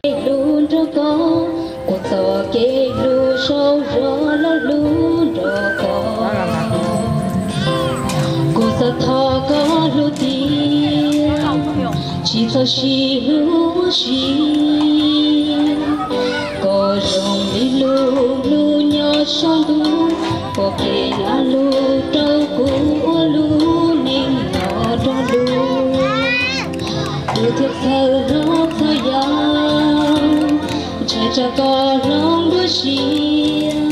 Kev hlub nrog koj, kuv txoj kev hlub saum zog los hlub nrog koj. Kuv xav thov koj hlub tiag, tsis txhob sib hlub ua si. Koj zoo li lub hlub nyob saum ntuj, koj kev lag lug rau kuv ua lub neej nyob nrog lub. Kuv thiaj txhawj hlob txhawj yau, ntshai tsam koj hloov dua sia.